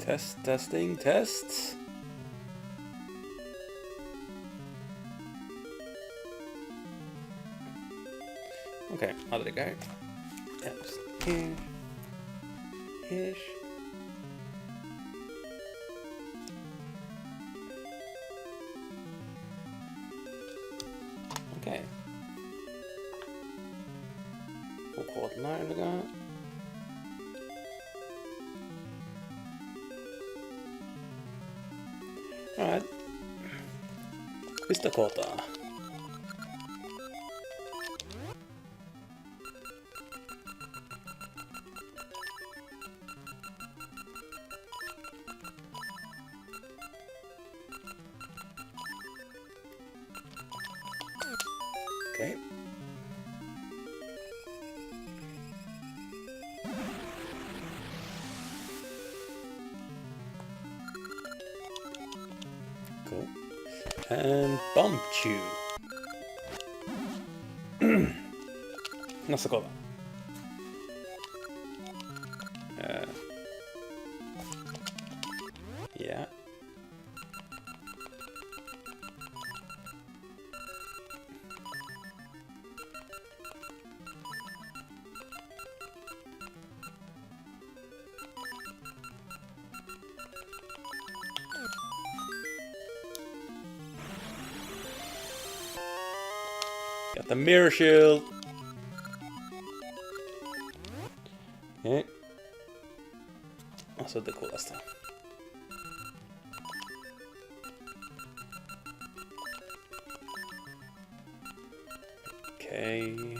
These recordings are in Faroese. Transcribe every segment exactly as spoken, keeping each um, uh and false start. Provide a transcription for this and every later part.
Test, testing, test. Ok, Alrik her. Ja, her. Her. Ok. Og koden her, eller hva? Alright. Fyrsta kota. Okay. Cool. And Bombchu. Næsta kota. Eh. Ja. Got the mirror shield. Okay. Og so det cooleste. Okay.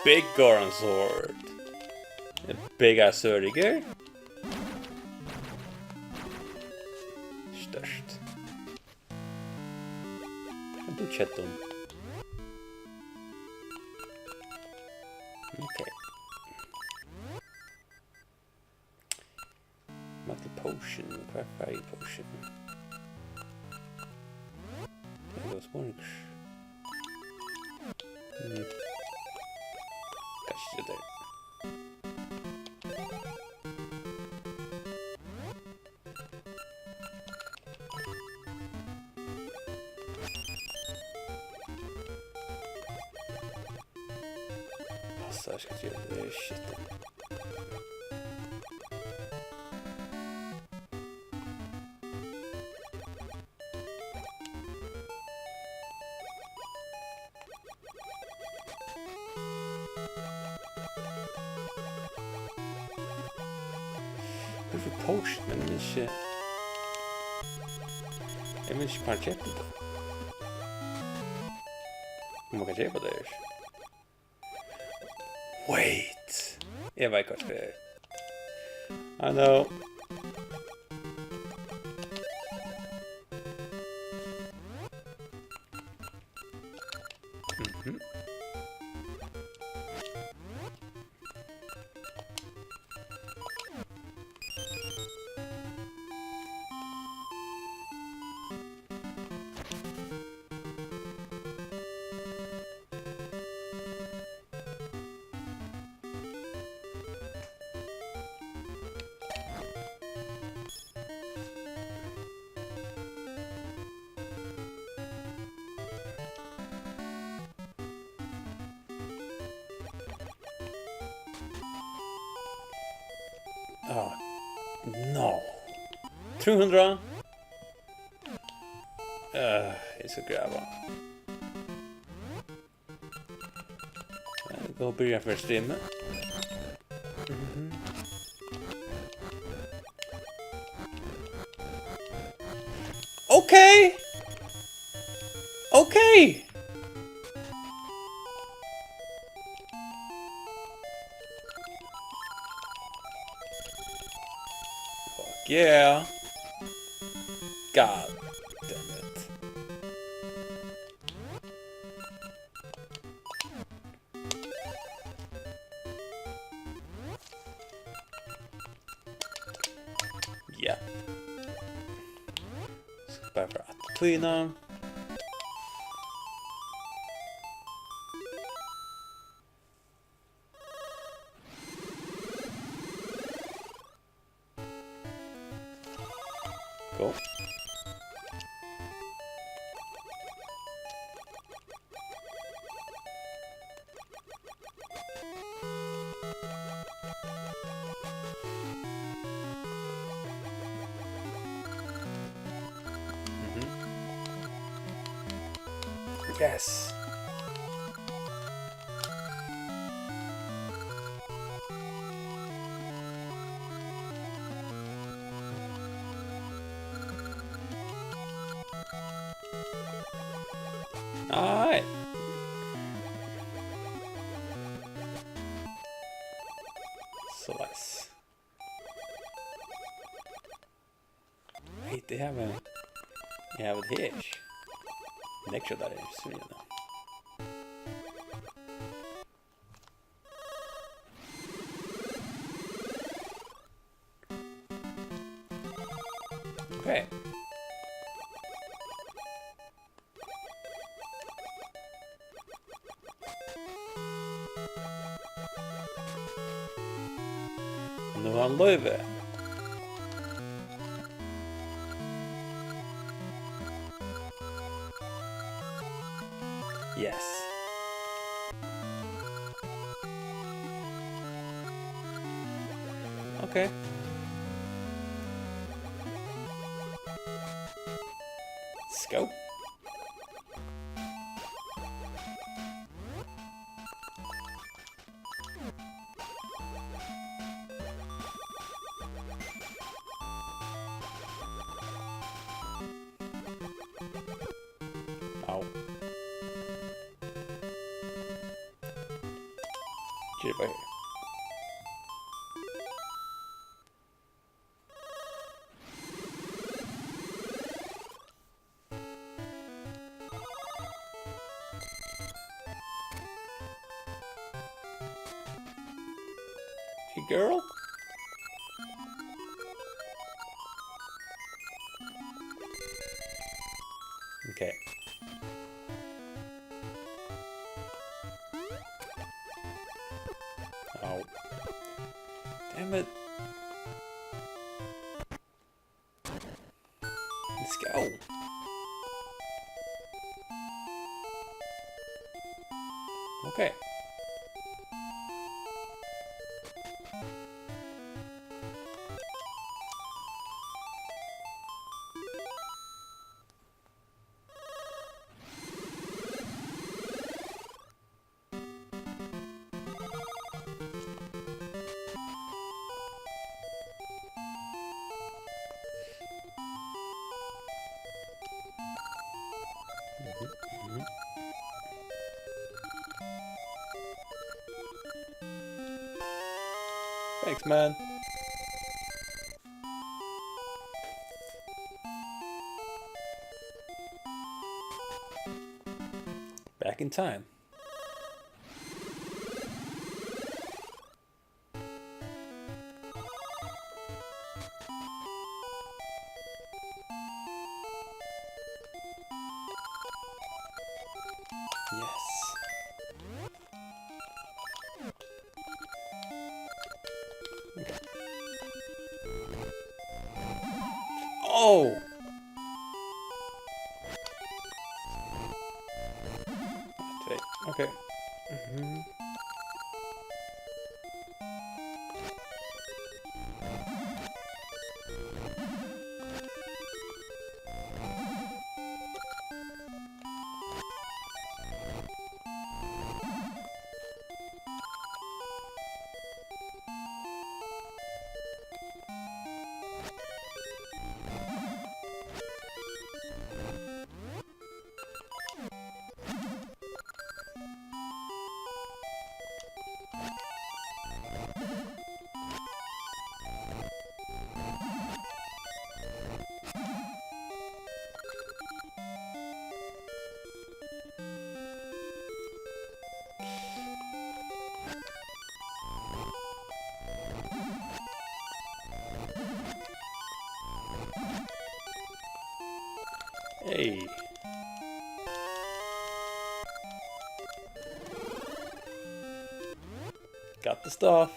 Big Goron Sword. Big ass sørger. Størst. Men du kjøttum. Ok. Mætti potion, hvat er fái potion? Tað er góður spurningur. Hmm. Kanska tað. Passar, skal gera tað. Shit. Hvørfor potion, men ikki... Eg vil ikki bara keypa tað. Man kann keypa tað her. Wait. Eg veit hvat eg skal gera. I know. Mhm. Ah, no. Trý hundrað. Eh, eg skal grava. Góð byrjan fyri streamið. Mhm. Ok. Ok. Fuck yeah. God damn it. tíðina. Go. Mhm. Yes. Nei. Soleiðis. Hey, det her med, ja, men det her. Nektar der, svimjende. Okay. Nú er hann loyvi. Yes. Okay. Skó. Au. Ger bara her. Hey, girl. Okay. Ow. Damn it. Let's go. Okay. Thanks, man. Back in time. Yes. Oh! Tvey. Okay. Mhm. Hey. Got the stuff.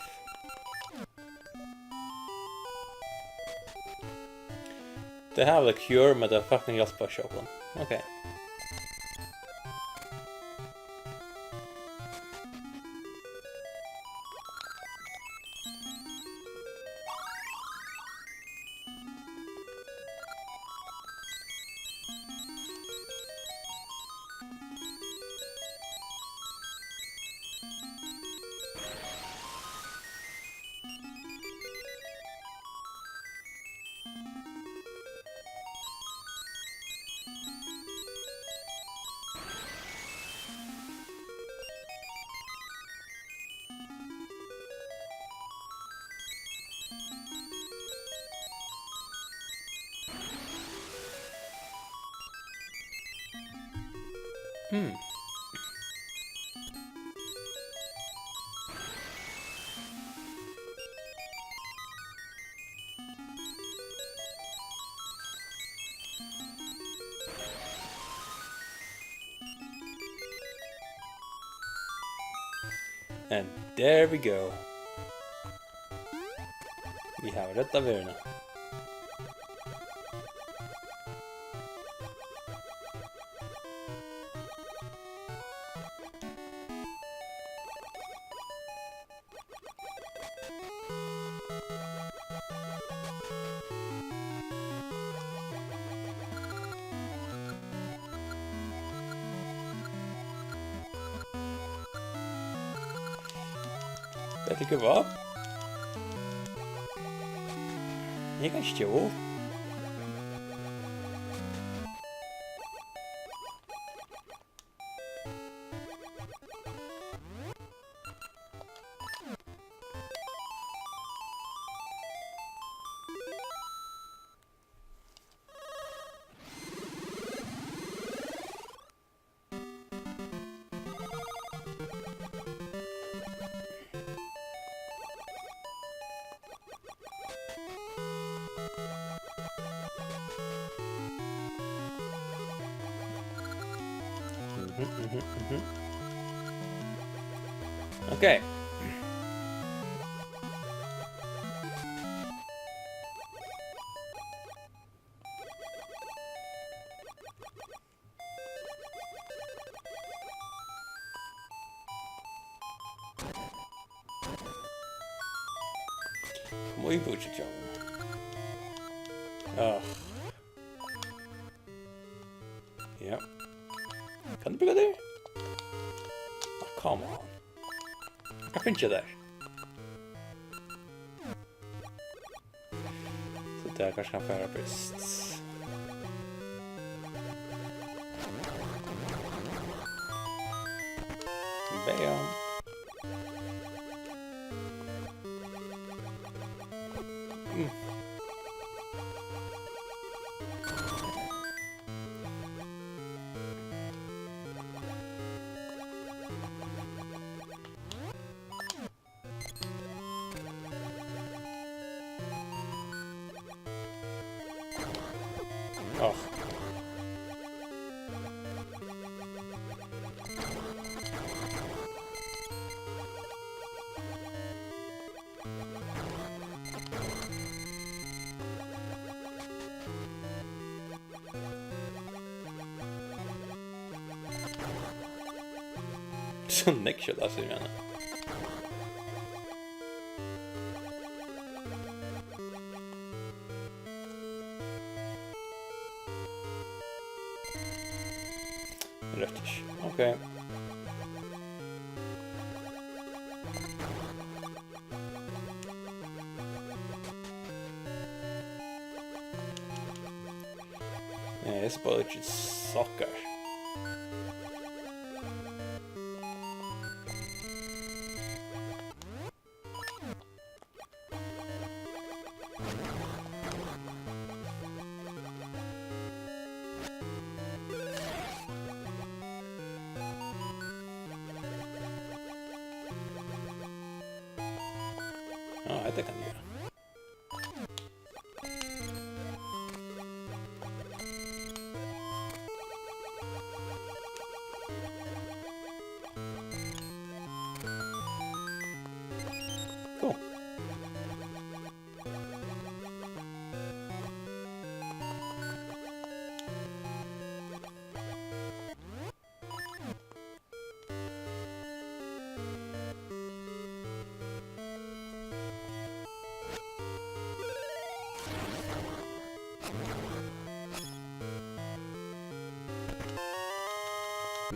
They have the cure, men tað er fucking hjálpa sjálvum. Okay. Hmm. And there we go. Vit hava reddað verðina. Better give up. Eg kann ikki geva upp. Mhm, mhm, mhm. Okay. Kom í búkin, John. Ah. Ja. Kann du brúka tær? Ah, come on. Hvat finn eg tær? So tað er kanska ein fara brist. Bam. Mm. Áh. So nógv skjótt, altso, eg meini. Røttir. Ok. Nei, eg spæli ikki sokkar. Ja, hetta kann eg gera.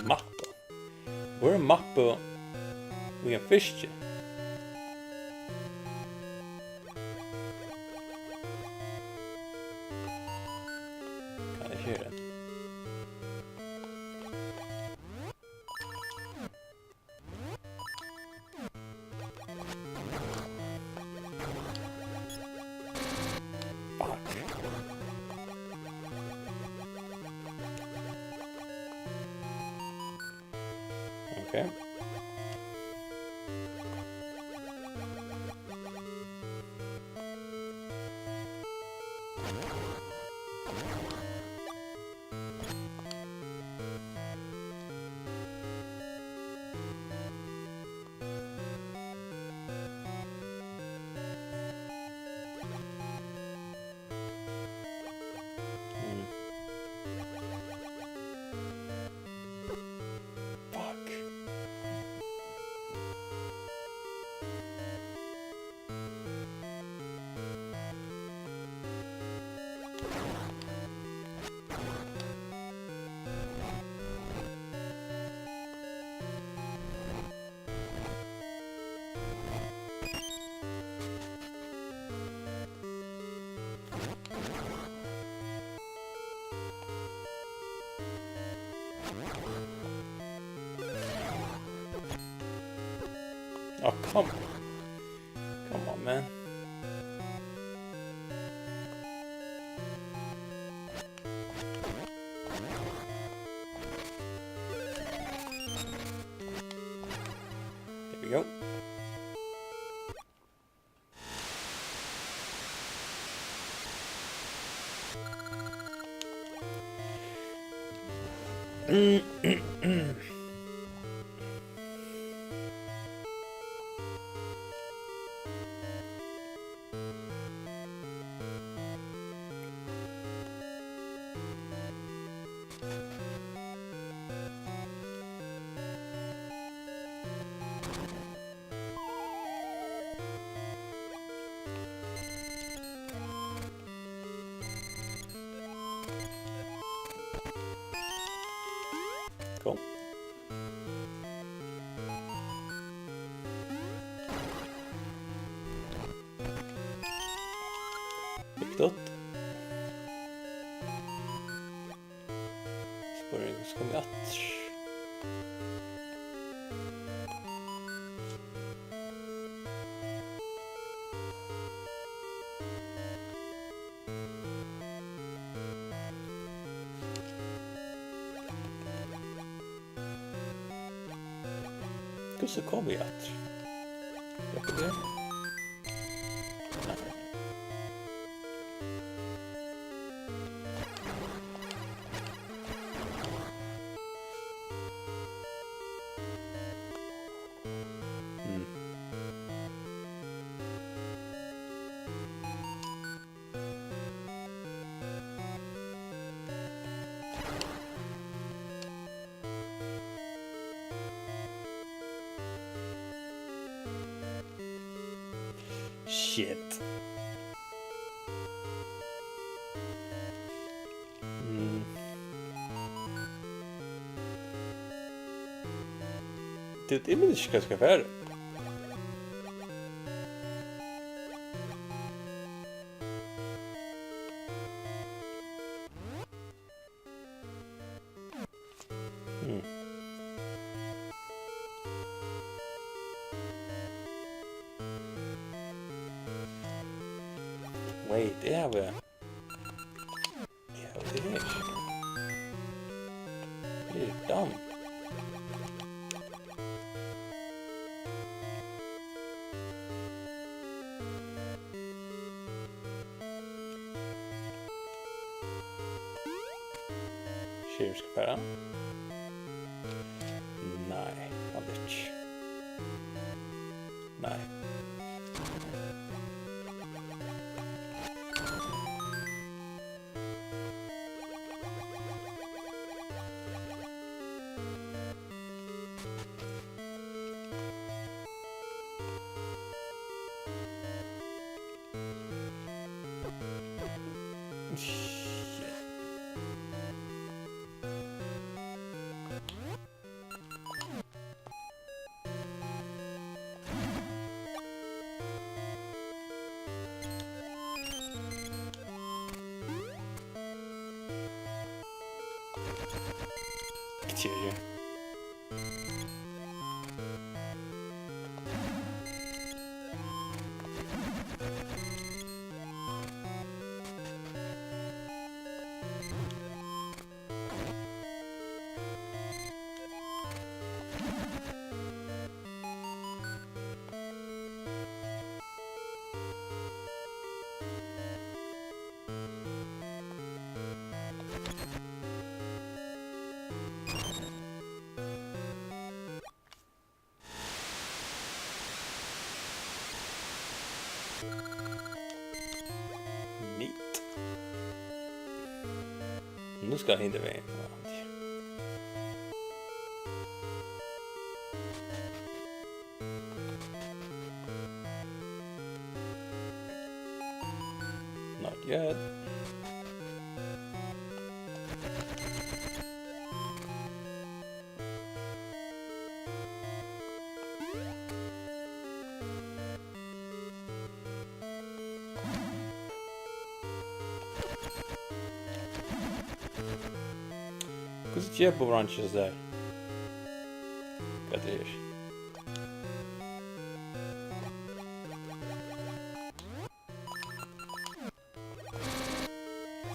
Mappu. Hvør er mappu í ein fiski? Kann ikki her. Fuck. Okay. Mm. Fuck. Oh, come, come on, man. There we go. Kom. Hygg upp. Spurning, so komi eg aftur. Hvussu komi eg aftur? Hvat er tað? Mm. Shit. Mm. Tú, eg minnist ikki, hvat eg skal fara. Hmm. Wait, eg havi, eg havi tað her. Eg eri dumb. Skip skal fara. Nei, hann ikki. Nei. Tjúgu. Neat. Nú skal eg henda vegin. Not yet. Hvussu ger bumerangin so har? Hvat er her?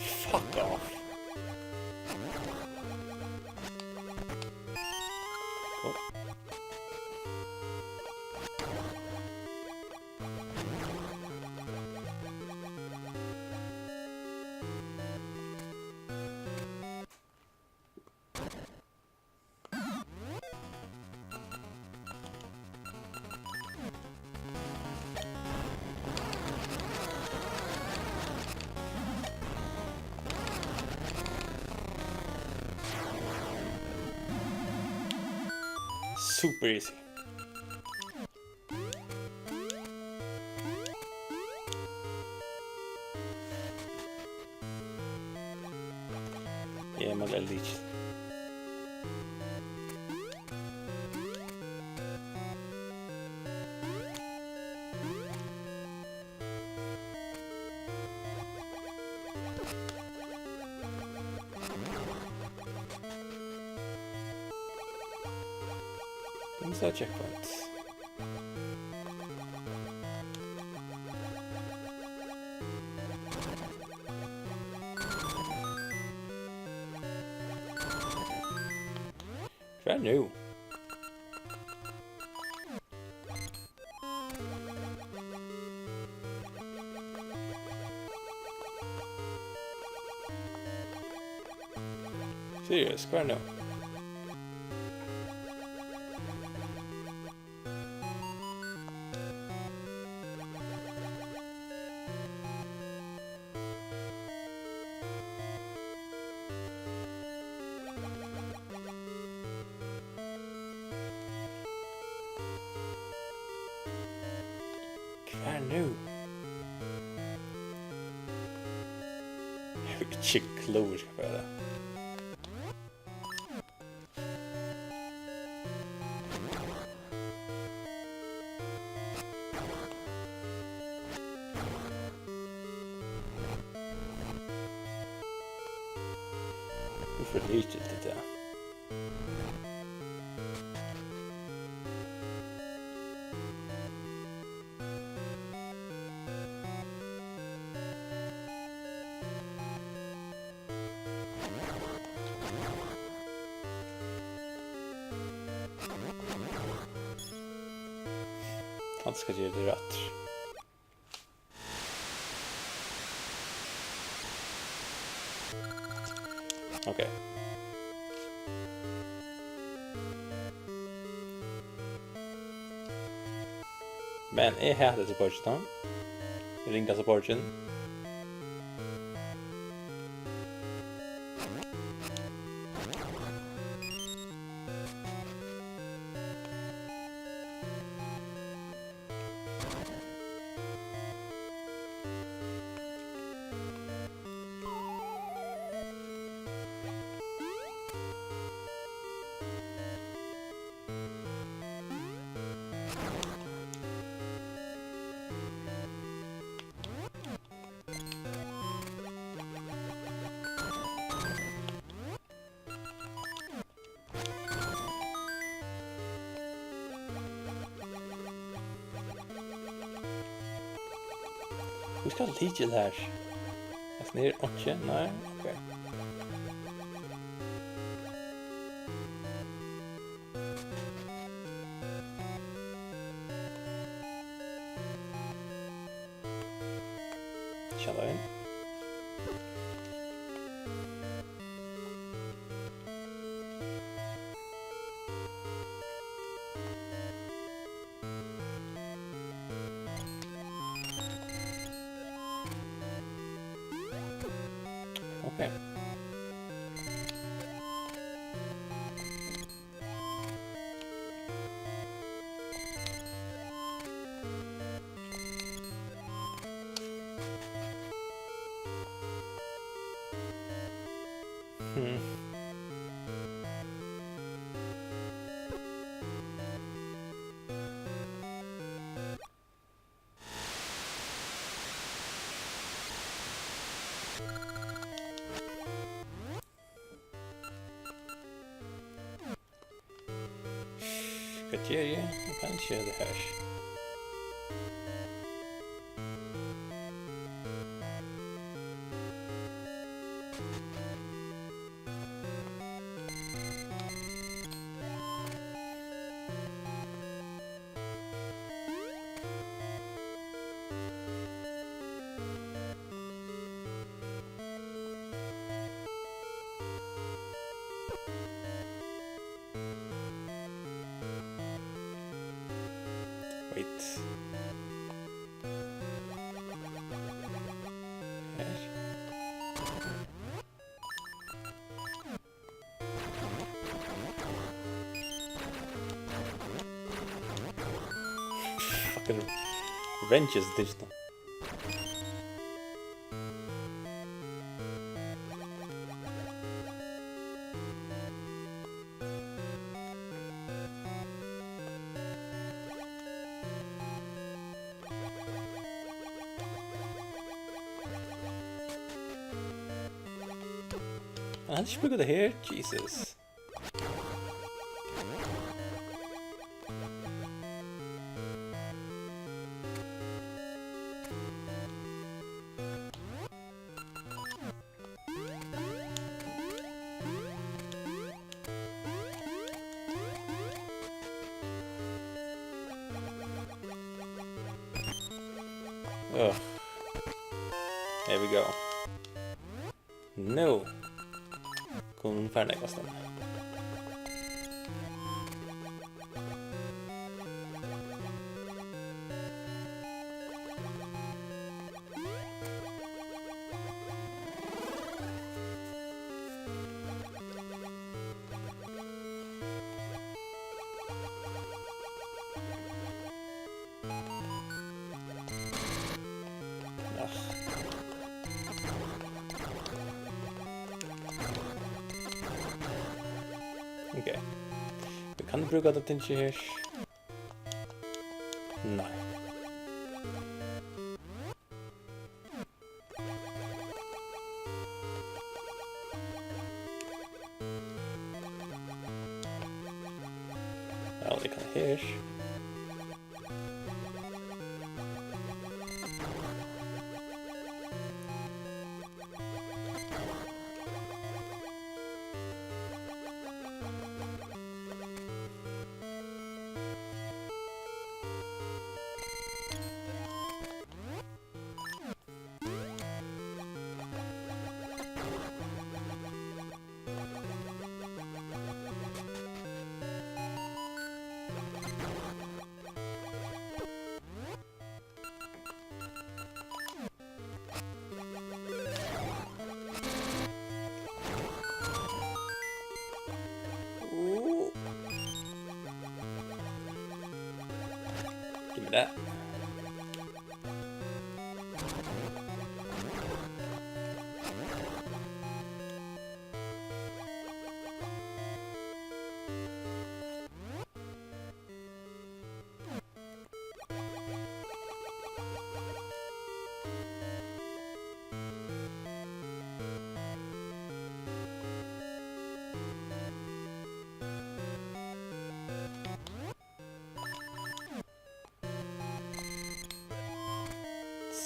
Fuck off. Oh. Super easy. Eg mangli lykil. Vit mugu hava checkpoint. Hvar nú? Seriøst, hvar nú? Hvar nú? Eg havi ikki klúður, skal eg fara. Hvussu er lykil til tað? Hann skal gera tað rætt. Ok. Men eg hati hesa borgina. Ringasta borgin. Hvat skal lykil her? Hetta er einki, nei, ok. Sjaldan. Ok. Hmm. Hvat geri eg? Eg kann ikki gera tað her. Wait. Her. Fucking wrenches, digital. Hann hevði ikki brúkt tað her, Jesus. Ugh. There we go. Nú. Kunnu vit fara nógvastaðni. Ah. Ok. Vit kunnu brúka tað tingið her. Nei. Ja, eg kann her. Ooh. Give me that.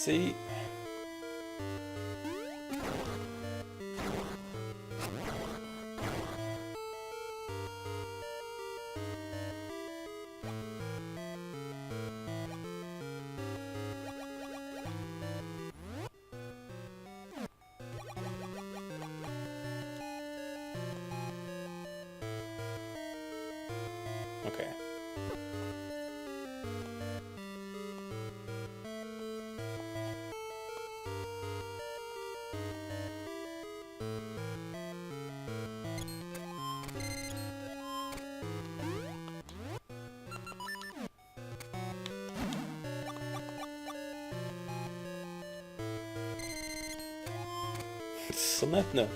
Sí. So nett nú.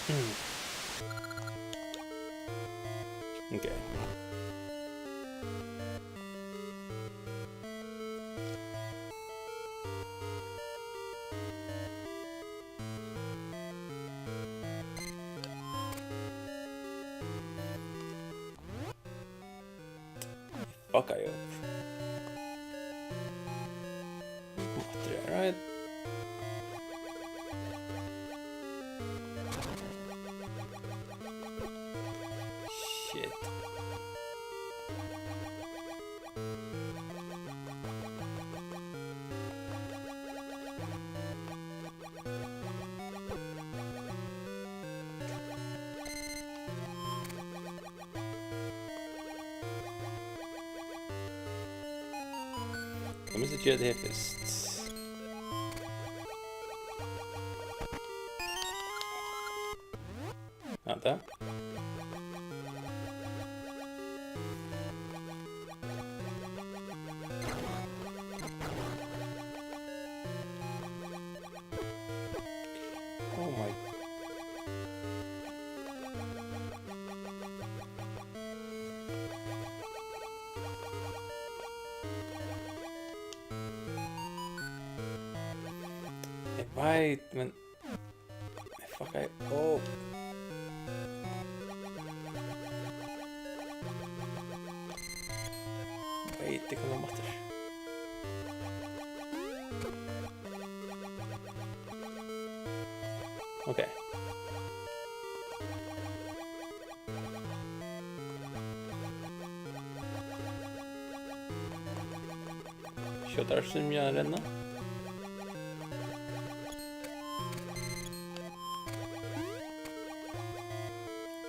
Hmm. Okay. Fuckaði eg upp. Aftur her, right? Shit. Eg misti gera tað her fyrst. Ja, tað. Oh my. Eg veit, men eg fuckaði upp. Veit, eg kann koma aftur. Okay. Skjótari svimja enn renna.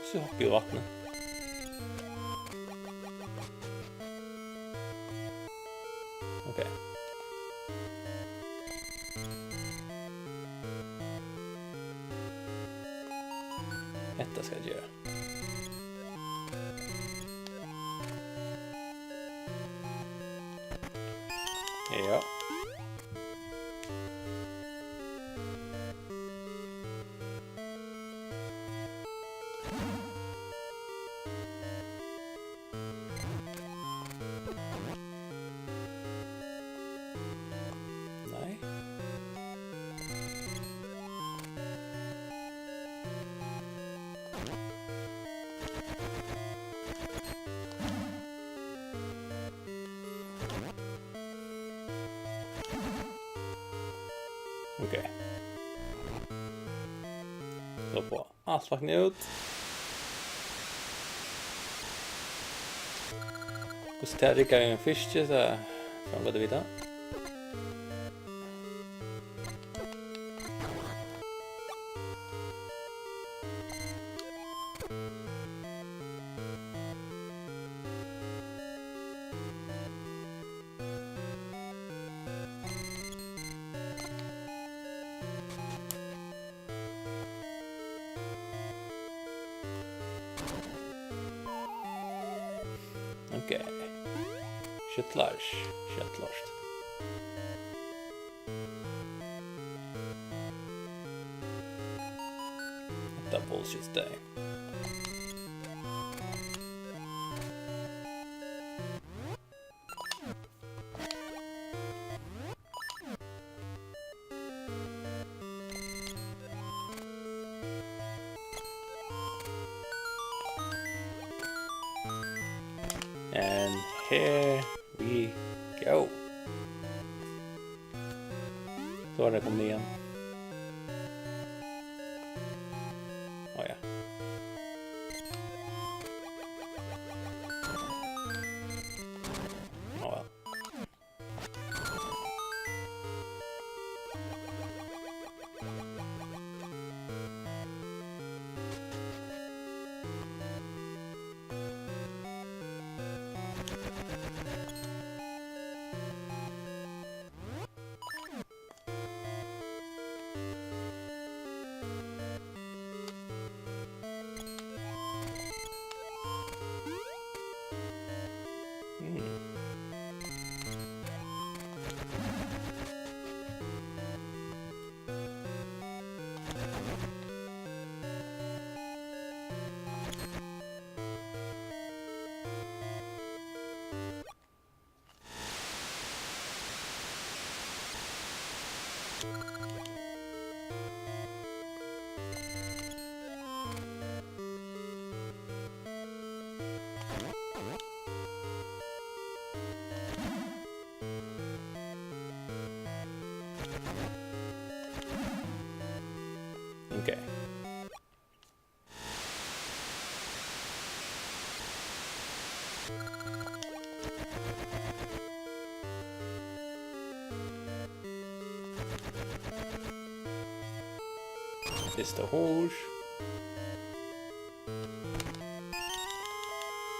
So hoppi eg í vatnið. Okay. Hetta skal eg gera. Ja. Nei. Okay. So fáa alt fucking út. Hvussu tað riggar við einum fiski, tað fáa vit at vita. Okay. Skjóttlars, skjóttlars. Hetta bullshit støði. And here we go. So er tað komið niðan. Á ja. Á væl. Okay. Fyrsta hurð.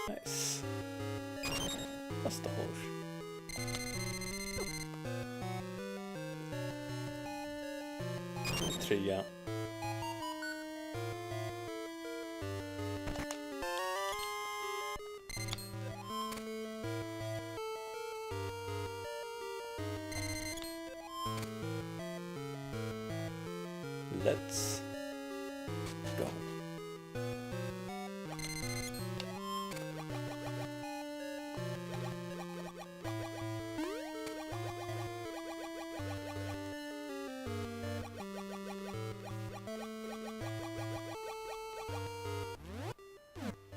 Nice. Næsta hurð. Triðja. Let's go.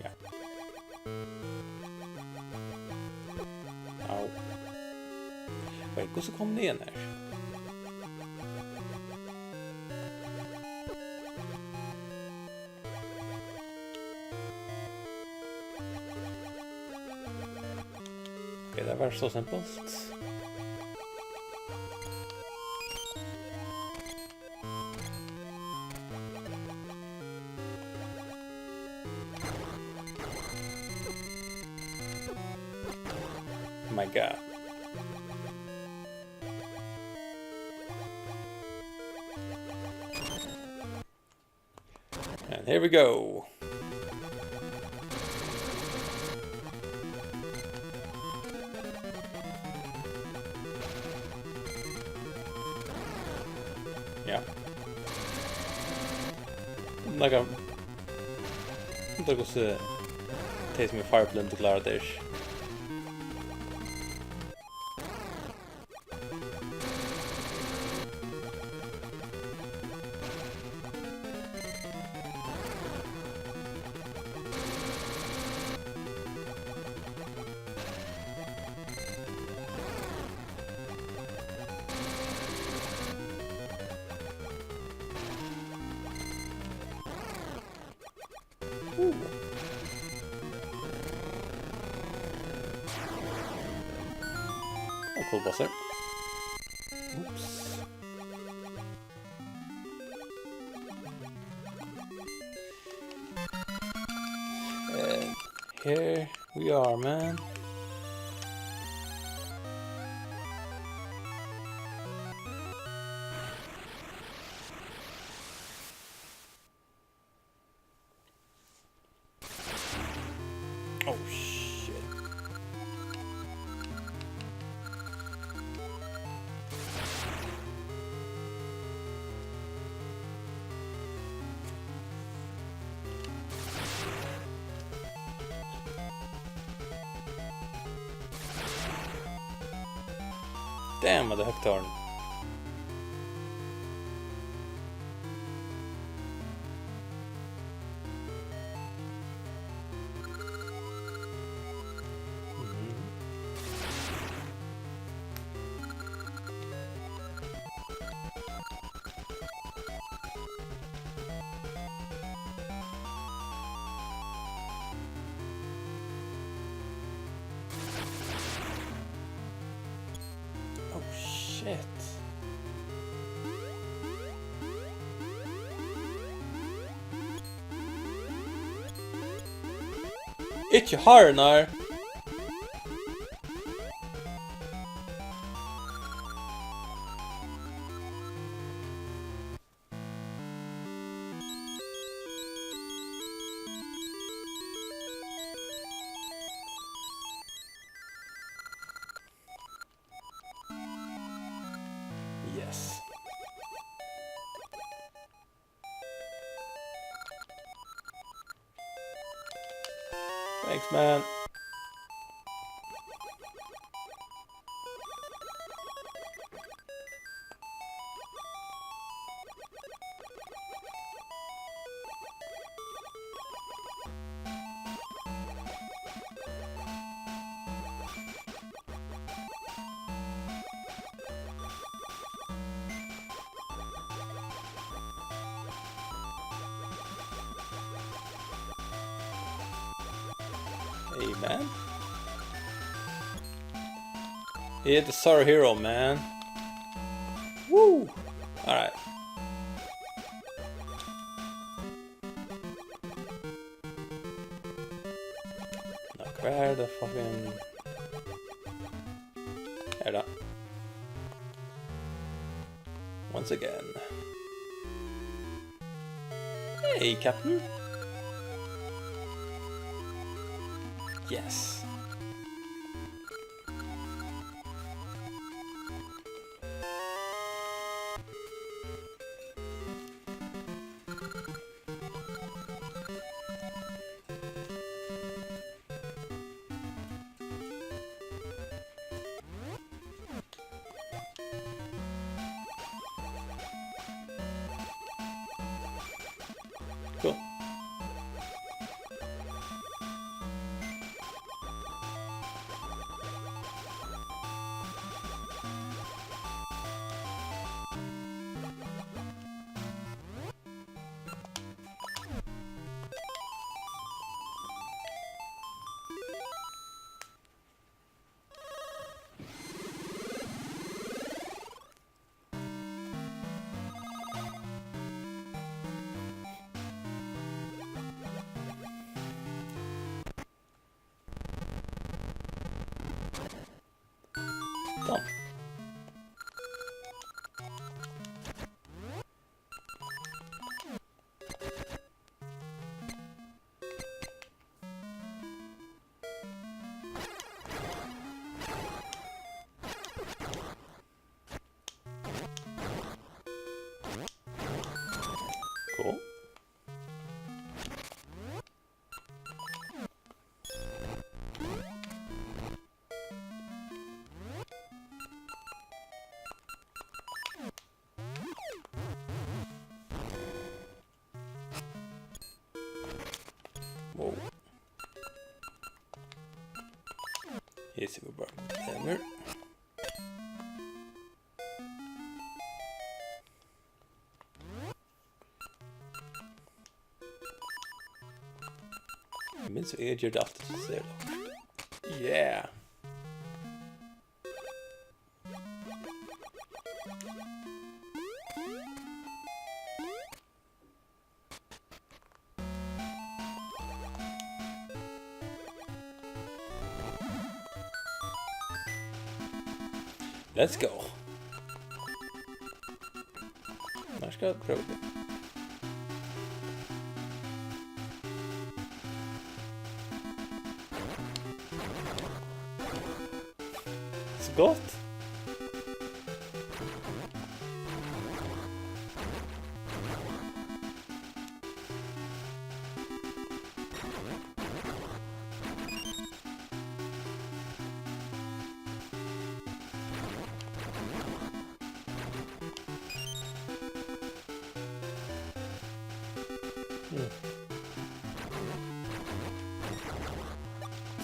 Ja. Au. Wait, hvussu kom hann niðan har? Okay, tað var so simpelt. Oh my god. And here we go. Ja. Nakað. Undrar hvussu tey sum eru farblind klára tað. Uh. Og cool bosser. Oops. Eh, here we are, man. Oh, shit. Damn, tað er høgt tårn. Mhm. Oh, shit. Ikki hárnar. Yes. Thanks, man. Hey, man. He is the Sorrow Hero, man. Woo! Alright. Nå, hvar er det fucking... Her da. Once again. Hey, Captain. Yes. Cool. Done. Cool. Wow. Her sita vit bara. Eg minnist, eg gjørdi alt tað. Yeah. Let's go. Nær skal eg prøva tað. So gott.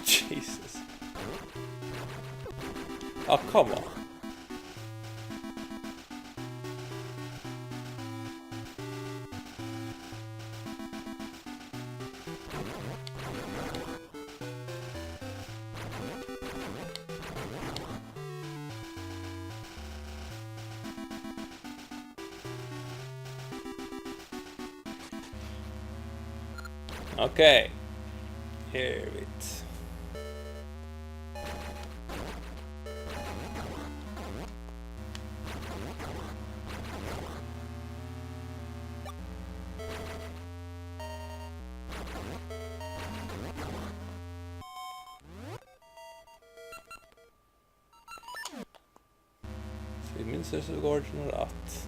Jesus. Oh, come on. Okay. Her er vit. So eg minnist, so går tað nú rætt.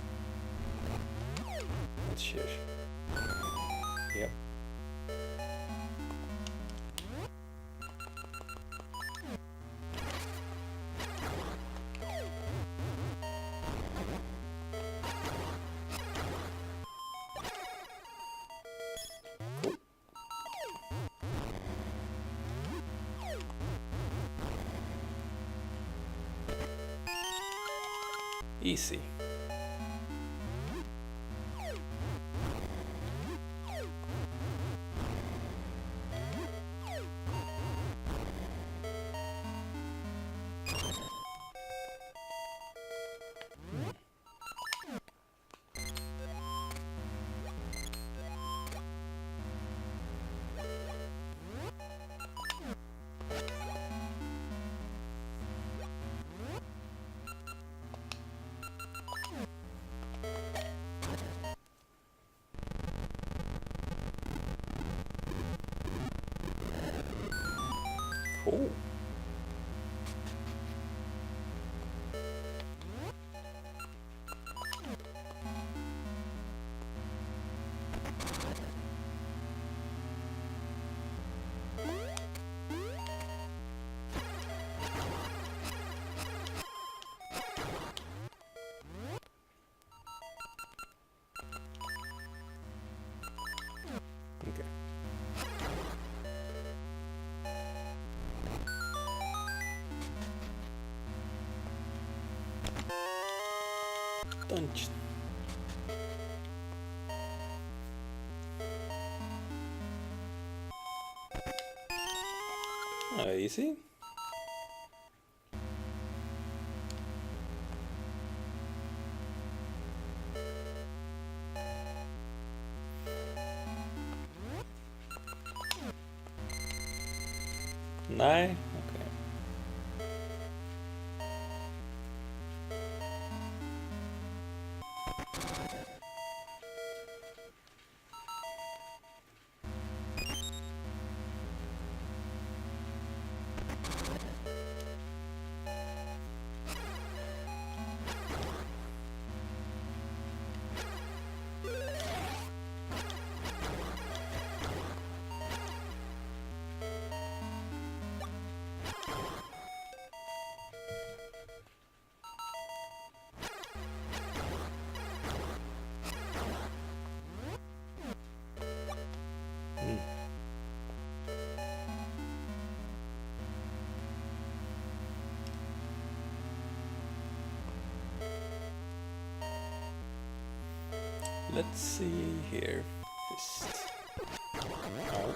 Hvat skjer? Ja. Easy. Okay. Dungeon. Ah, easy. Nei? Ok. Mm. Let's see here first. Au.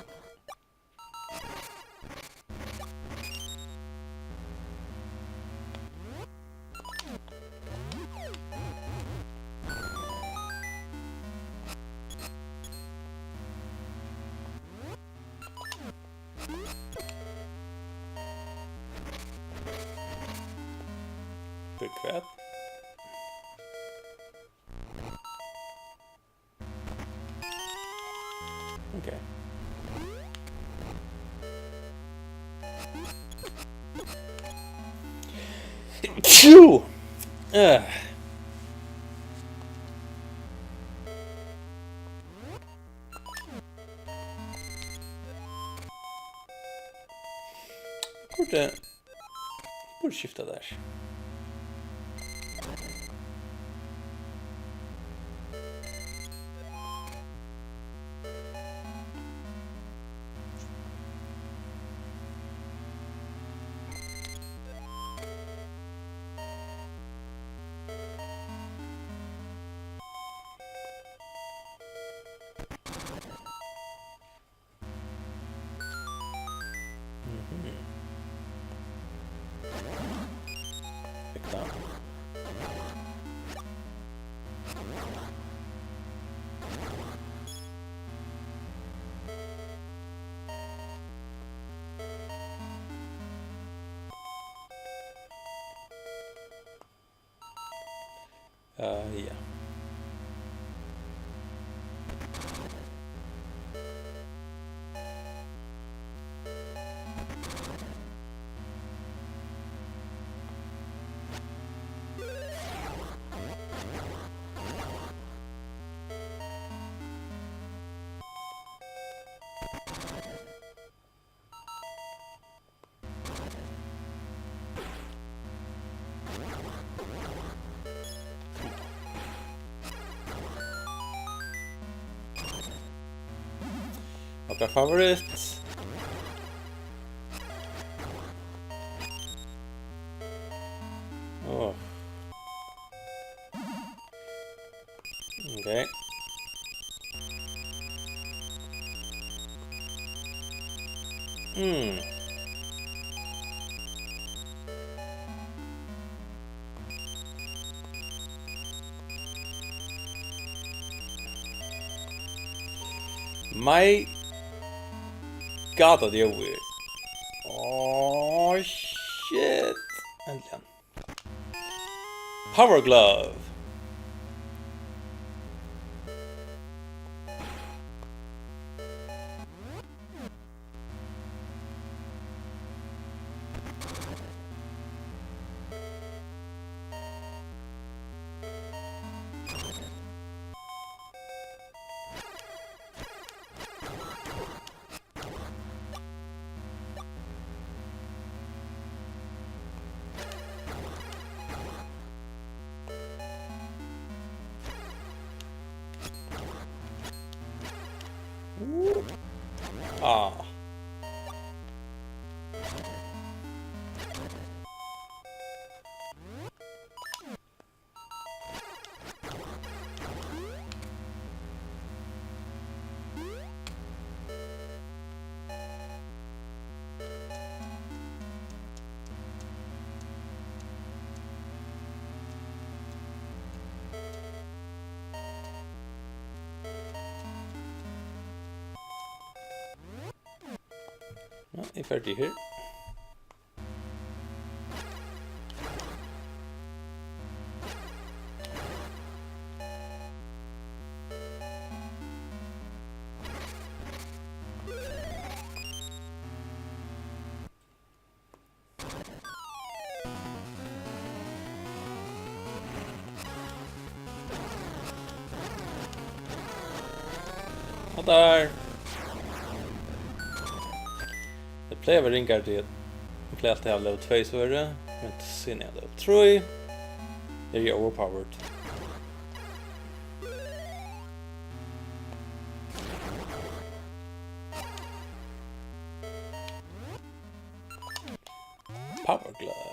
Tað hvat? Ok. Phew! Eh. Burdi, burdi skifta tær. Mhm. Ekta. Eh, ja. Okkara favoritt. Åh. Ok. Mm. My God, tað er over. Oh, shit. Endiliga. Power Glove. Ah. Ja, eg eri ferdigur her. Og der. Tað plagar at vera ringari, tí eg plagar altíð at hava level tvey svørð, men síðan er level trý. Eri eg overpowered. Power Glove.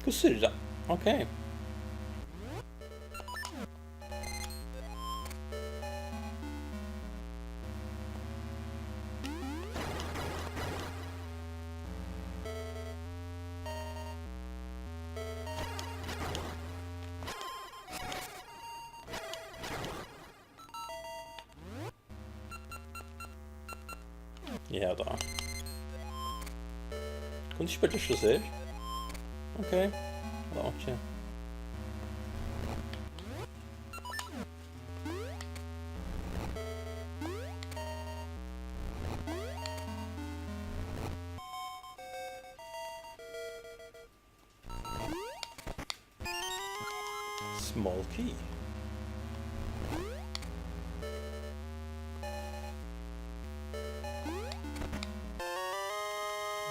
Hvussu er tað? Ok. Ja, tá. Kundi ikki bara gjørt so her? Ok. Tað var einki. Small key.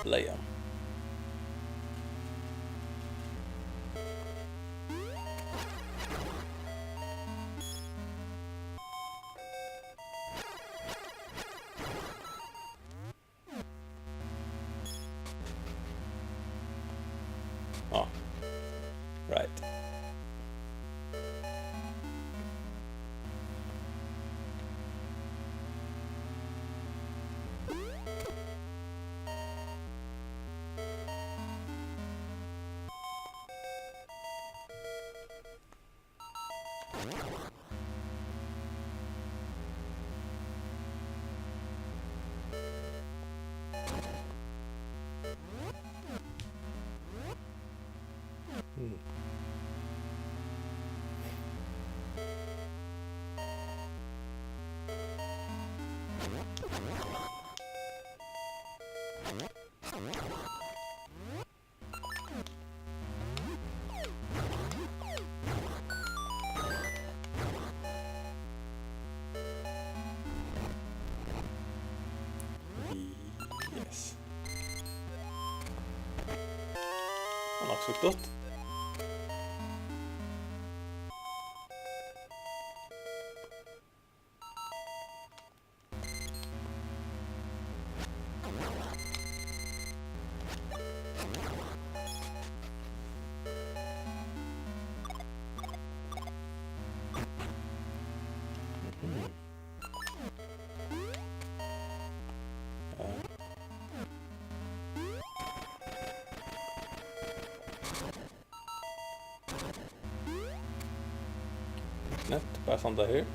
Bleian. Ah, right. Yes. Hann er nokk so gott. Nett, bara standa her.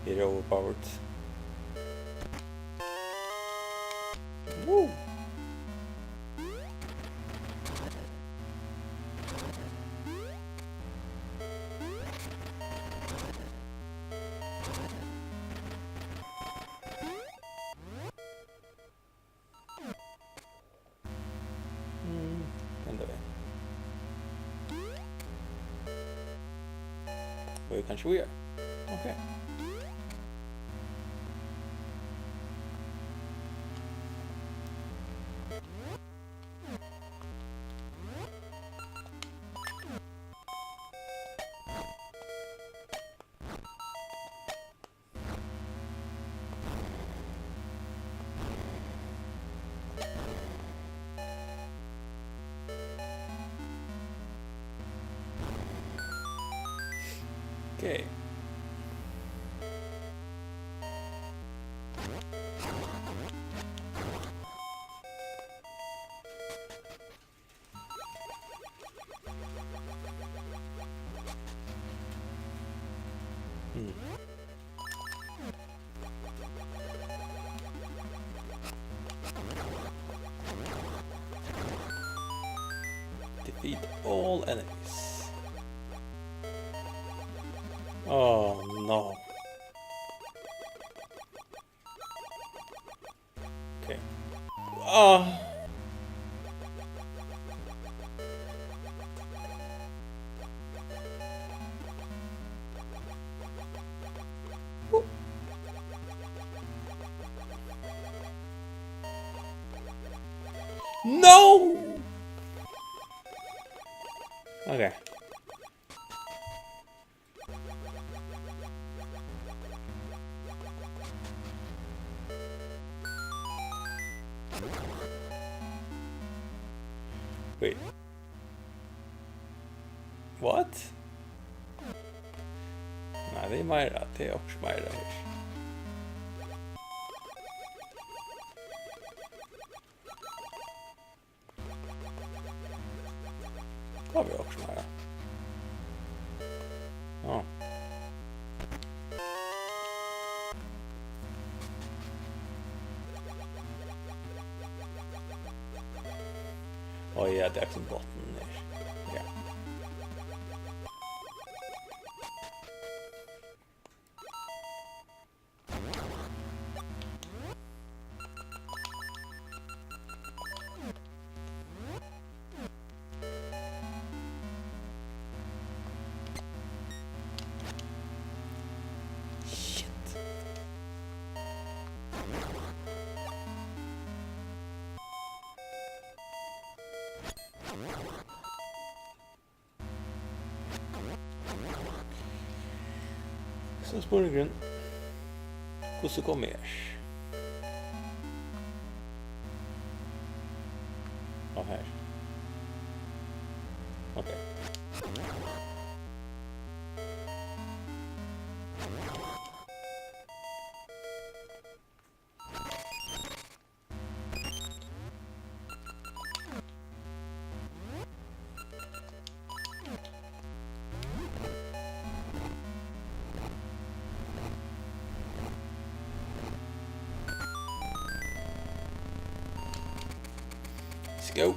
Hero overpowered. Woo! Mm, vänta við. Og eg kann ikki víðari. Ok. Okay. Hmm. Defeat all enemies. Oh no. Okay. Ah. No! Okay. Wait. What? Nei, tað er meira. Tað er okkurt meira her. Tá verður okkurt meira. Á. Á ja, tað er sum botnin her. Ja. Shit. So er spurningurin, hvussu komi eg her? Á, her. Ok. Let's go.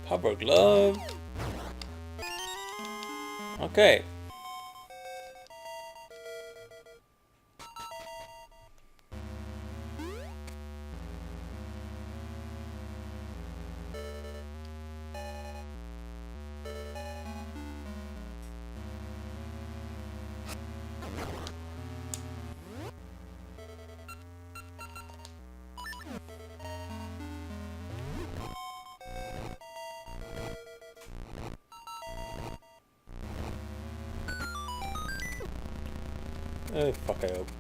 Power Glove. Okay. Eh, fuck, eg upp.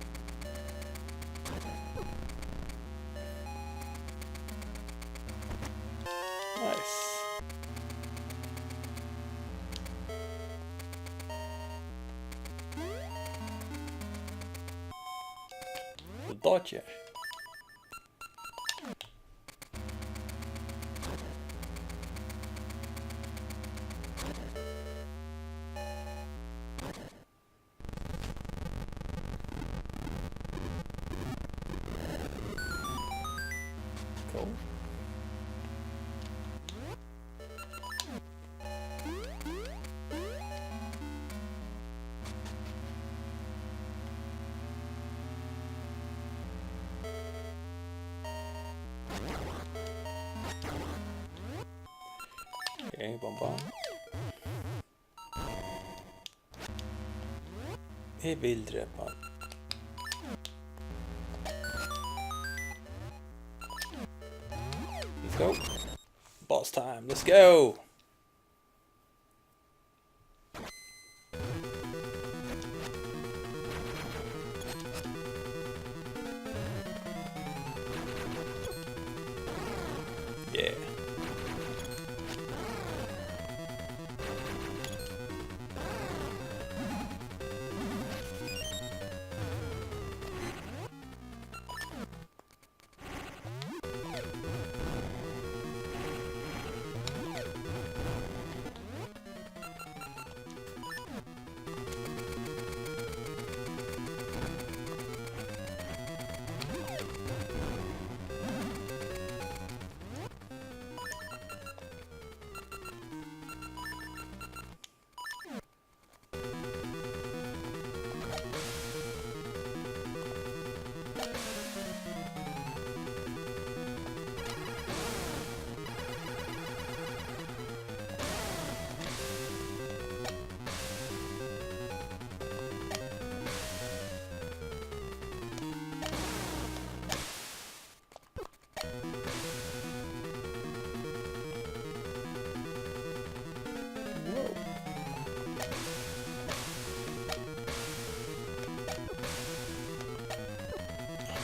Nice. Dodger. Go. Okay, bum, bum. Eg vil drepa hann. Let's go. Boss time, let's go. Yeah.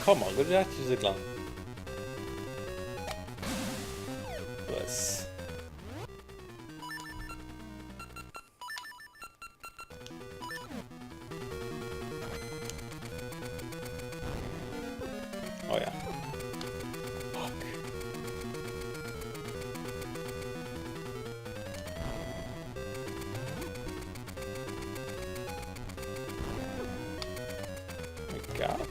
Come on, good job, Ziglan. Nice. Oh yeah. Fuck. My God.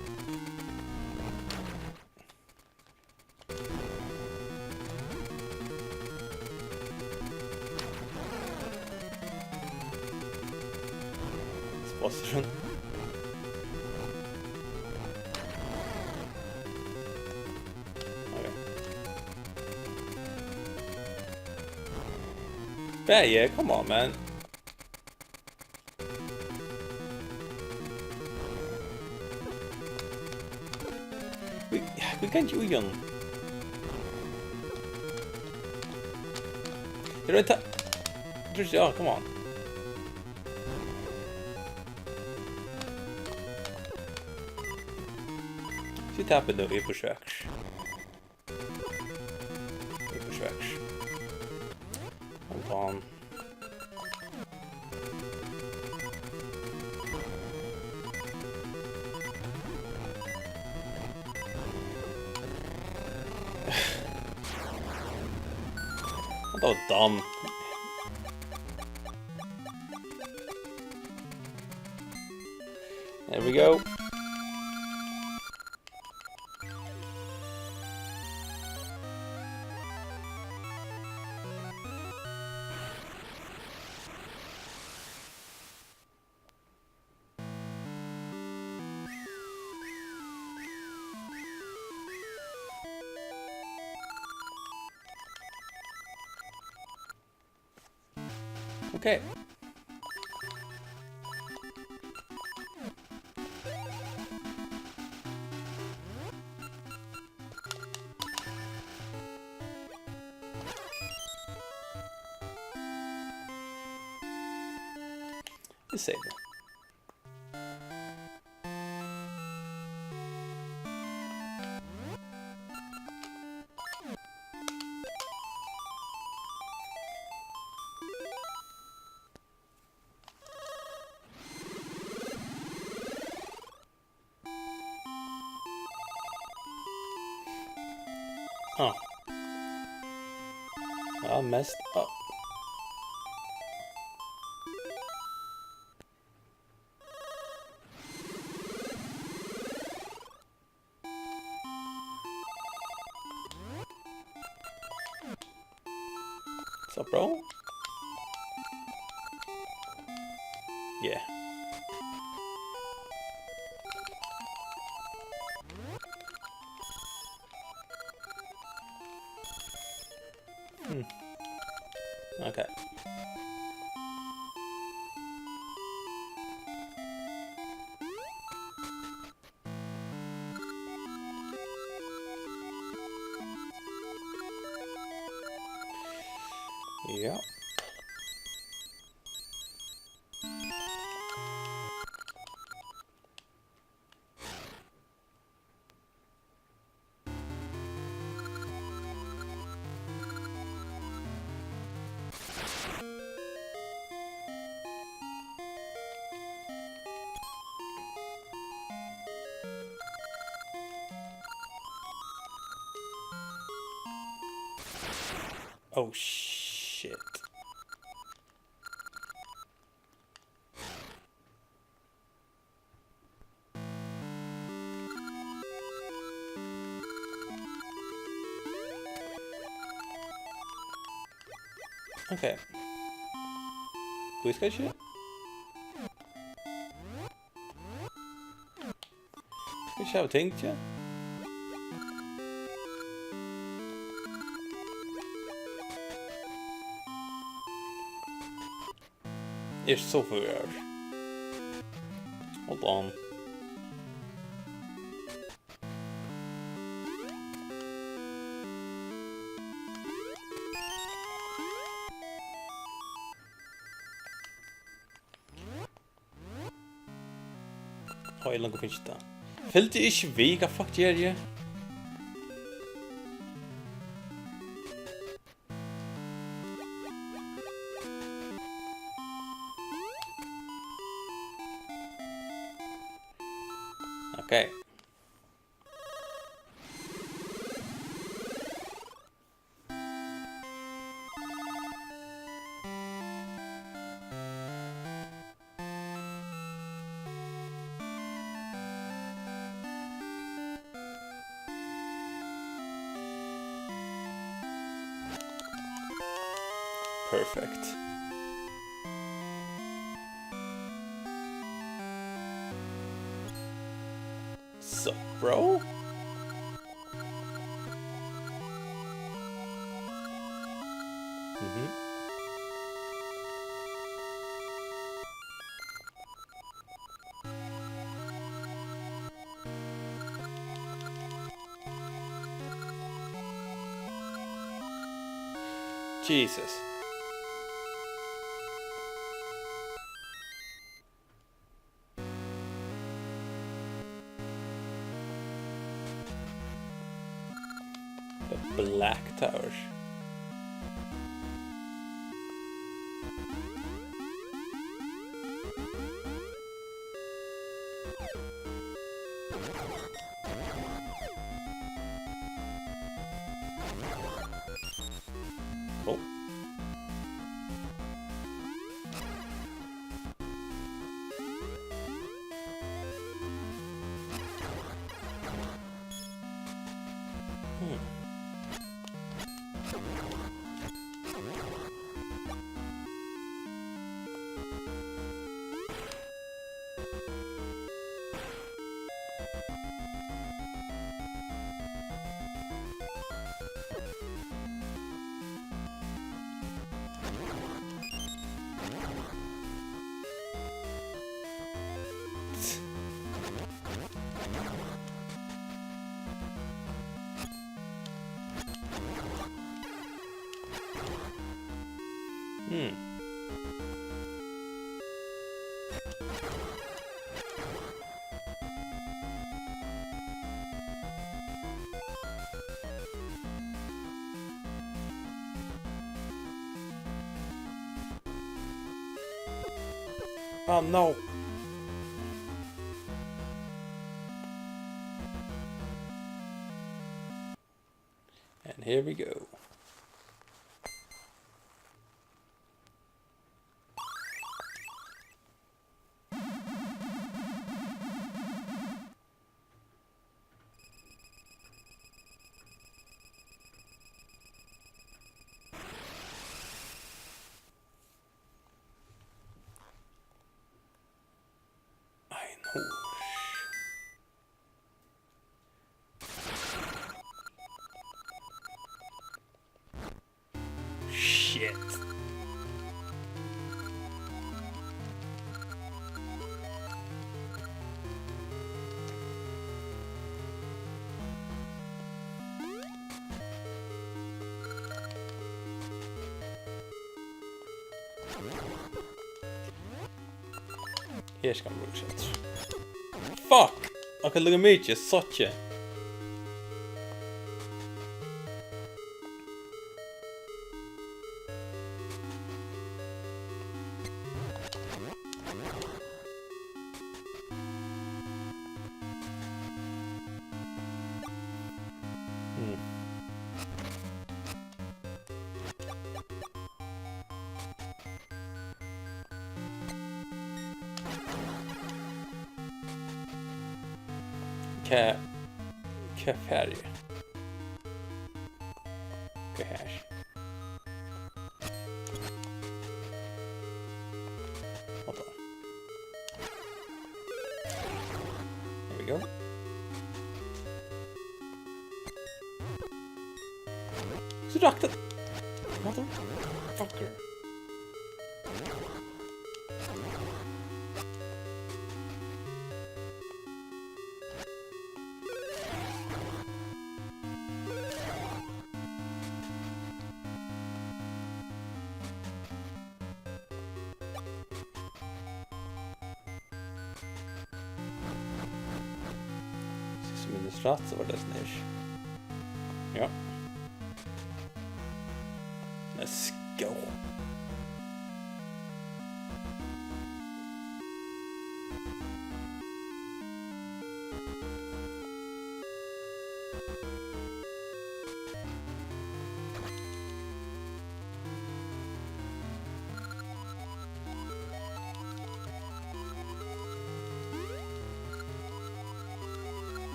Spottsrun. Okay. Yeah, yeah, come on, man. Hví, hví kann ikki í honum? Eg royni ta-, just, ja, come on. Eg tapi nú, eg forsøki. Eg forsøki. Hold on. Hatta var dumb. There we go. Okay. Disable. Ja, messed up. So, bro? Yeah. Hmm. Okay. Ja. Oh, shit. Okay. Hví skal ikki? Skal ikki hava ting, ja? Eg eri so forvirraður. Hold on. Ó, eg langar at finna tað. Fylgdi ikki við, hvat fuck geri eg? Okay. Perfect. So, bro? Mhm. Jesus. The Black Tower. Cool. Hmm. Hmm. Oh, no. And here we go. Shit. Her skal man brúka skjøtt. Fuck! Akkurát líka mikið, so ikki. Hmm. Hvat, hvat fari eg? Hvat her? Hold on. There we go. So rakti. Motherfucker. Sum eg minnist rætt, so var tað soleiðis. Ja. Let's go.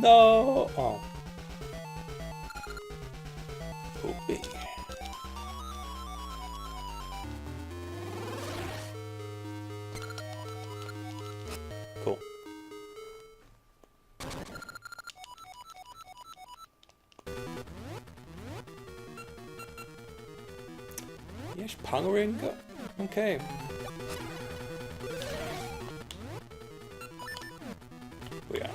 No! Oh. Poopy. Cool. Yes, Pangorynga. Okay. Oh, yeah.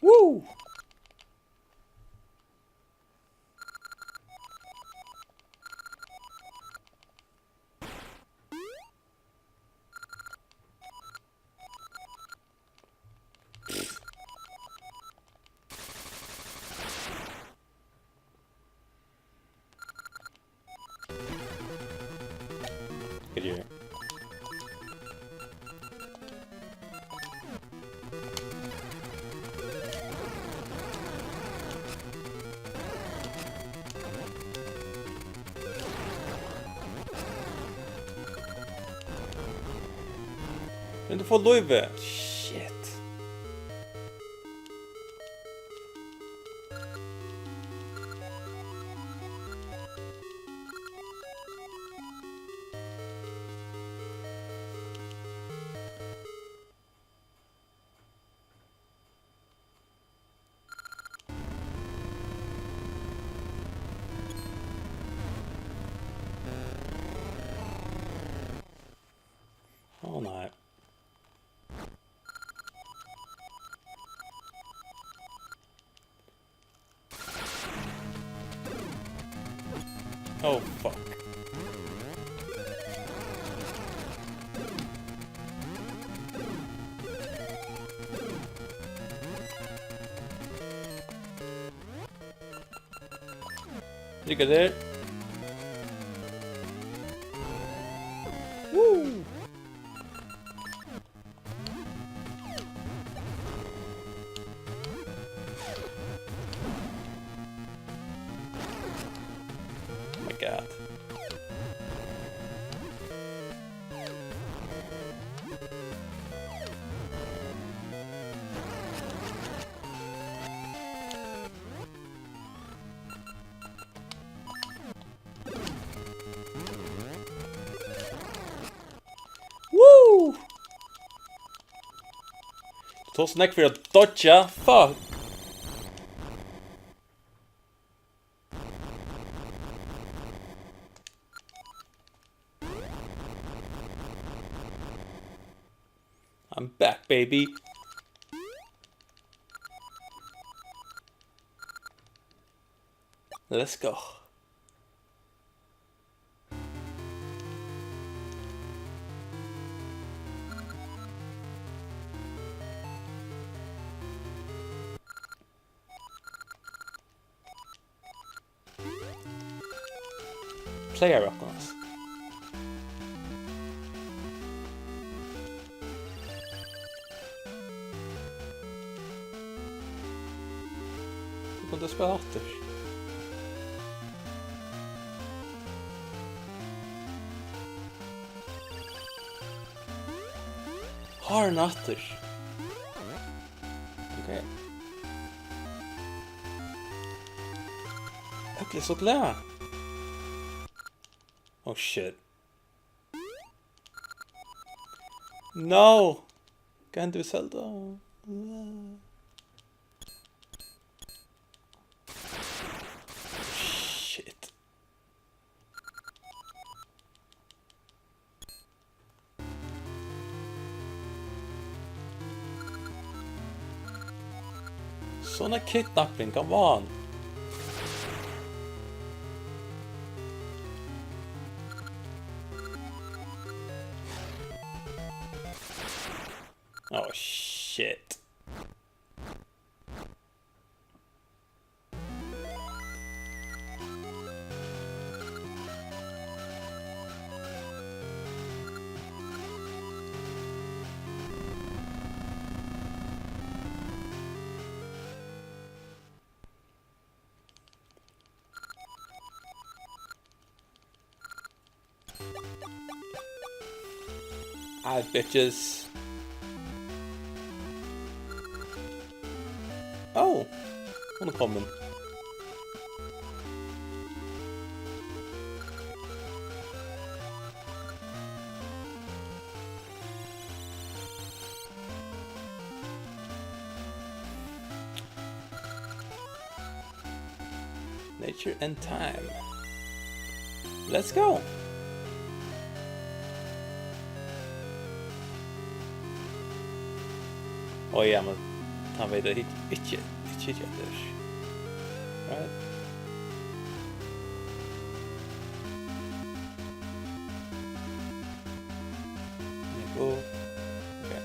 Woo! Hvat er? Men tú fært lívið. Shit. Ó nei. Oh, fuck. Lykke til. Woo! Oh my god. Woo! Tú tosar nógv fyri at dodja. Fuck. I'm back, baby. Let's go. Player Rock, altso. Tú kundi spælt aftur. Hárini aftur. Ok. Øll eru so glað. Oh shit. No! Hvat hendi við Zelda? Shit. Sona kidnapping, come on. Oh shit. Hi, bitches. Oh, hon er komin. Nature and time. Let's go! Oh yeah, men hann veit at hit-, ikki, ikki, ikki eftir. Right? Go. Okay.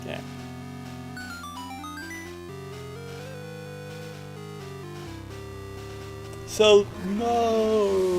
Okay. So, no!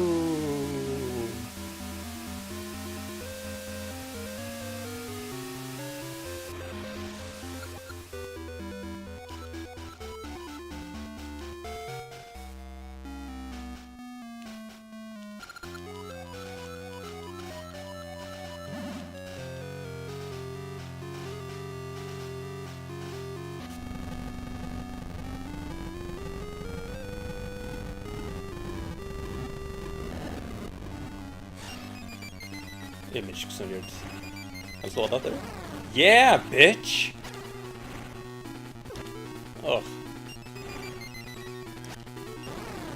Eg minnist ikki, sum gjørdi. Kanst sláa tað aftur? Yeah, bitch! Áh.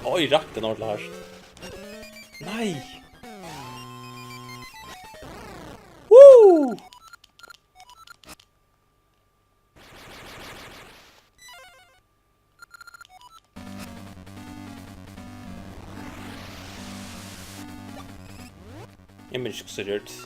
Oj, rakti hann ordiliga hart. Nei! Woo! Eg minnist ikki, hvussu tað gjørdist.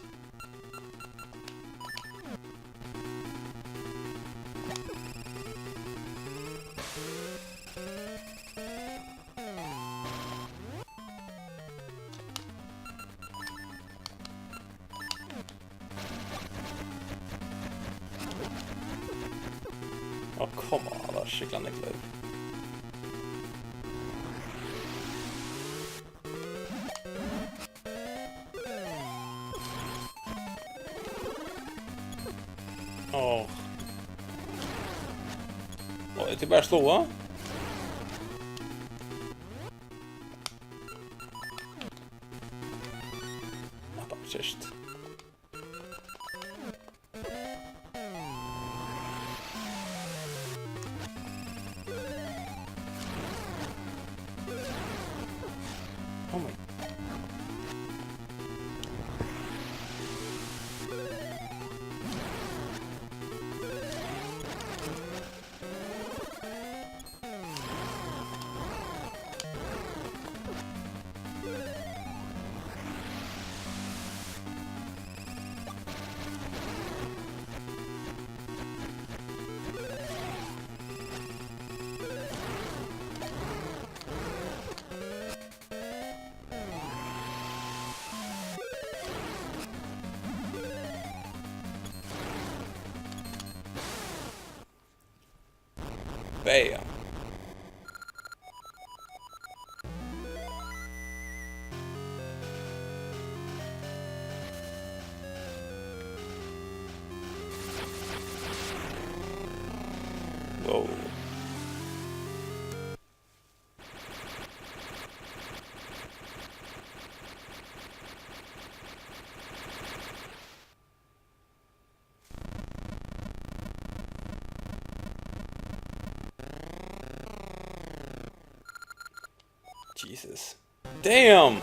Á, come on, tað er sjúkliga nógv lív. Á. Á, er tað bara at sláa? Hatta var trist. Oh my. Bam. Wow. Jesus. Damn!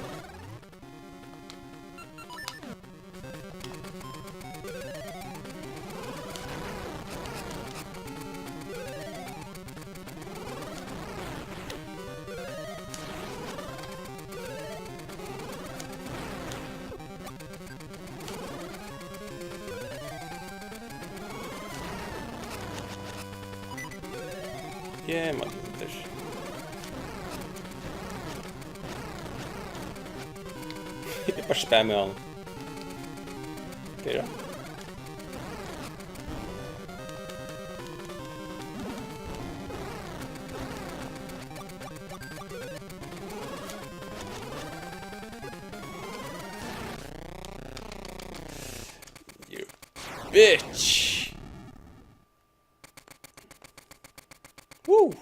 Yeah, man, tað er Eg bara spammi hann. Fýra. You bitch. Woo!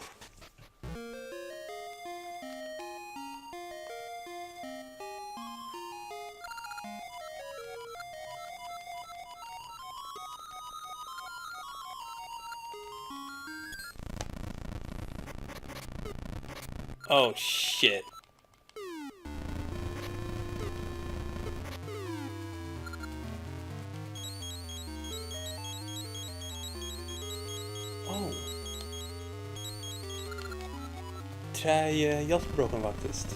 Oh shit. Oh. Træið hjálpir okkum faktiskt.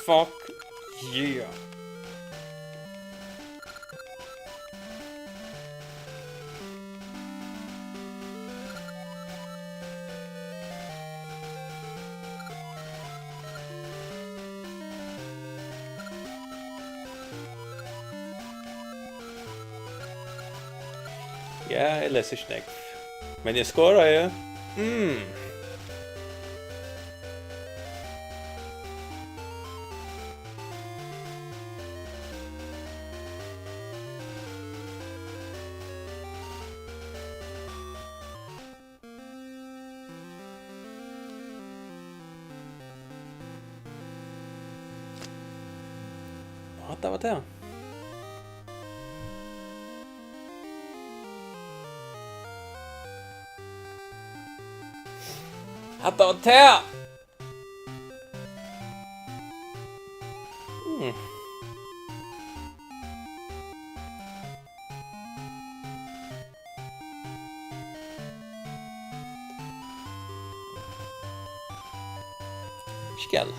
Fuck yeah. Ja, eg lesi ikki nógv. Men eg skoraði. Mm. Hatta var tað. Hatta var tað! Hmm. Skjal.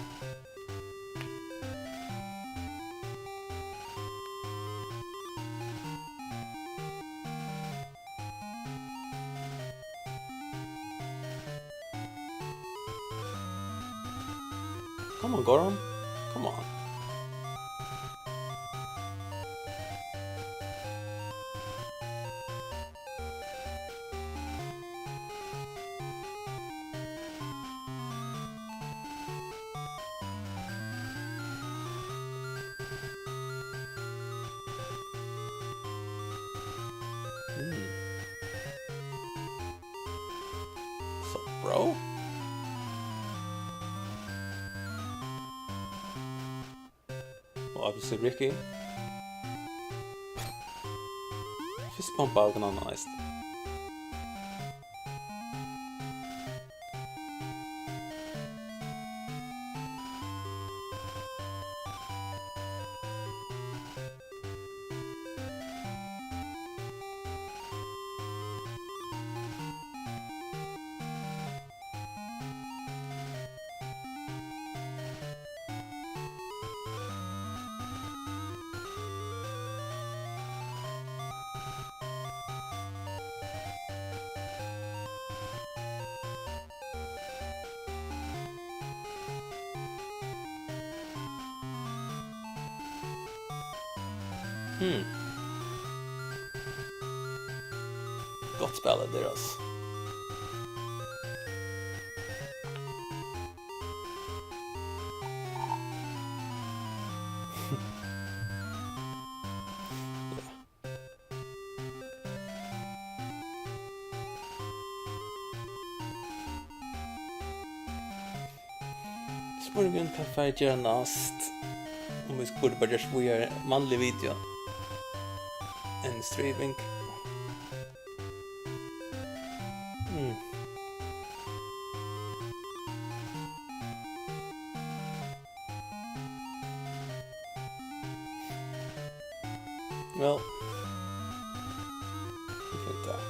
Come on, Goron. Come on. Mm. So, bro. Og obviously Ricky. Fist bump av okkum annan eisini. Hmm. Gott spæl, tað er, altso. Spurningurin, hvat fari eg gera næst? Um vit skuldu bara gjørt víðari mannlig video enn streaming. Mm. Well, vit finna tað.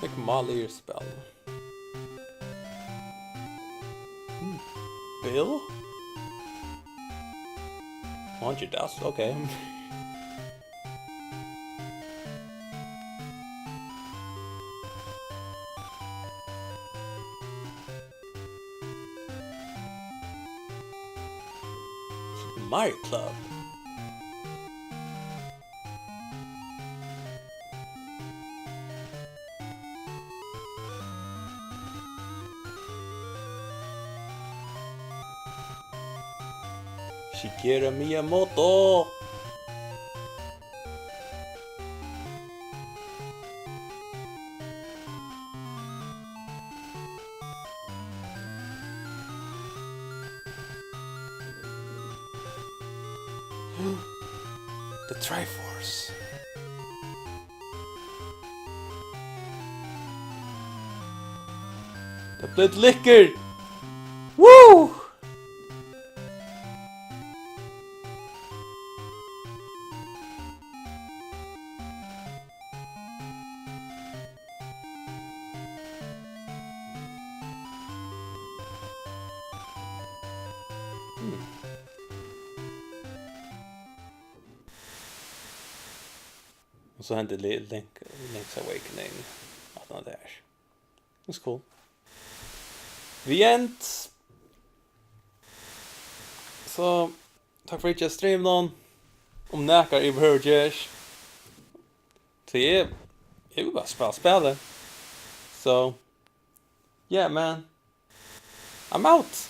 Snakk um mál í spælinum. Hmm. Bill? Hundred dust, okay. Mario Club. Shigeru Miyamoto. The Triforce. Tað bleiv lækkurt. Woo! Hmm. Og so hendi Li-, Link, Link's Awakening. Aftan á tað her. That's cool. The end. So, takk fyri at streama. Um nakar yvirhøvur ger. So eg, eg vil bara spæla spælið. So, yeah, man. I'm out.